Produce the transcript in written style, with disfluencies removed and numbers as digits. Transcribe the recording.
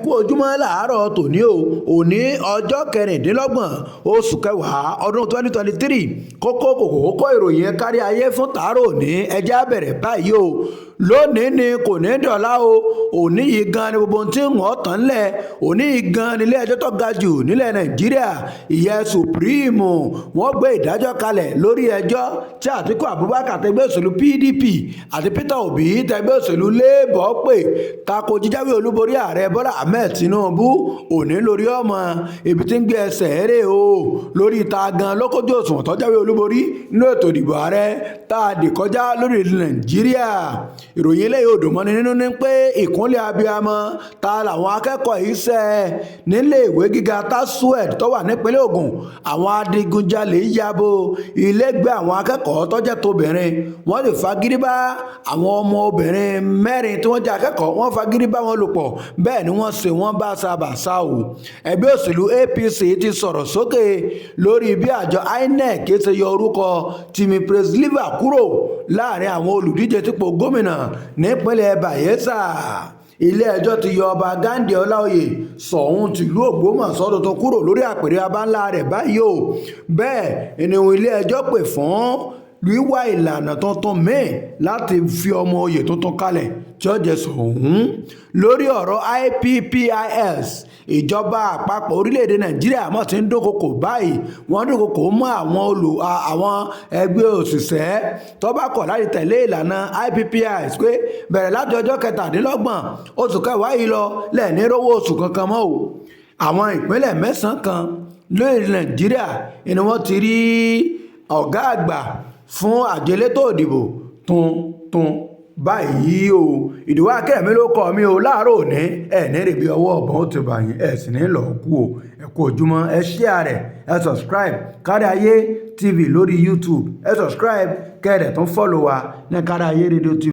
Kú ojúmọ́ làárọ̀ tòní o. Òní ọjọ́ 26 oṣù kẹwàá ọdún 2023. Kókó kòkó kókó ìròyìn kárí ayé fún tàárọ̀ òní. Ẹ jẹ́ á bẹ̀rẹ̀ báyìí o. Lónìí ni, kò ní dọ̀la o. Òní yìí gan ni gbogbo ohun tí ń wọ́n tán lẹ̀. Òní yìí gan nílé ẹjọ́ tó ga jù nílẹ̀ Nàìjíríà, ìyẹn Supreme, wọ́n gbé ìdájọ́ kalẹ̀ lórí ẹjọ́ tí Àtíkù Abubakar tẹgbẹ́ òṣèlú PDP àti Peter Obi tẹgbẹ́ òṣèlú Labour pè tako jíjáwé olúborí Ààrẹ Bọ́lá Ahmed Tinubu. Òní lórí ọmọ ibi tí ń gbé ẹsẹ̀ eré o lórí ta gan lókòjú òṣùwọ̀n tó jáwé olúborí nínú ètò ìdìbò ààrẹ tá a dì kọjá lórí Nàìjíríà. Ìròyìn eléyìí ò dùn mọ́ni nínú ní pé ìkúnlẹ̀ abiyamọ ta làwọn akẹ́kọ̀ọ́ iṣẹ́ nílé ìwé gíga TASUED tó wà nípínlẹ̀ Ògùn. Àwọn adigunjalè ya bo ilégbèé àwọn akẹ́kọ̀ọ́ tó jẹ́ tóbìnrin, wọ́n sì fagídí bá àwọn ọmọ obìnrin mẹ́rin tí wọ́n jẹ́ akẹ́kọ̀ọ́, wọ́n fagídí bá wọn lò pọ̀. Bẹ́ẹ̀ ni wọ́n ṣe wọ́n báṣabàṣa o. Ẹgbẹ́ òṣèlú APC ti sọ̀rọ̀ sókè lórí bí àjọ INEC ṣe yọ orúkọ Timipre Sylva kúrò láàrin àwọn olùdíje sípò gómìnà nípínlẹ̀ Bayelsa. Ilé-ẹjọ́ ti yọ Ọba Ghandi Ọláòyè Sóun tìlú Ògbómọ̀ṣọ́ tuntun kúrò lórí àpèrè baba ńlá rẹ̀ báyìí o. Bẹ́ẹ̀ ni ilé-ẹjọ́ pè fún wíwá ìlànà tuntun míì láti fi ọmọ òye tuntun kalẹ̀ tí ó jẹ́ Sóun. Lórí ọ̀rọ̀ IPPIS, ìjọba àpapọ̀ orílẹ̀-èdè Nàìjíríà mọ̀ tí ń dúnkokò báyìí. Wọ́n dúnkokò mọ́ àwọn olù àwọn ẹgbẹ́ òṣìṣẹ́ tó bá kọ̀ láti tẹ̀lé ìlànà IPPIS pé bẹ̀rẹ̀ láti ọjọ́ 27 oṣù kẹwàá yìí lọ lẹ́ẹ̀ní rówó oṣù kankan mọ́ o. Àwọn ìpínlẹ̀ mẹ́sàn-án kan lórí Nàìjíríà ni wọ́n ti rí ọ̀gá àgbà fún àjọ elétò ìdìbò tuntun báyìí o. Ìdíwọ́ Akérèmí ló kọ́ mi o láàárọ̀ òní. Ẹ̀ ní rèébi ọwọ́ ọ̀bọ̀n ó ti bà yín, ẹ̀ sì ní lọ́ọ́ kú o. Ẹ kú ojúmọ́. Ẹ share rẹ̀, ẹ subscribe Kárí Ayé TV lórí YouTube. Ẹ subscribe kẹ́ ẹ dẹ̀ tún follow wa ní Kárí Ayé Radio TV.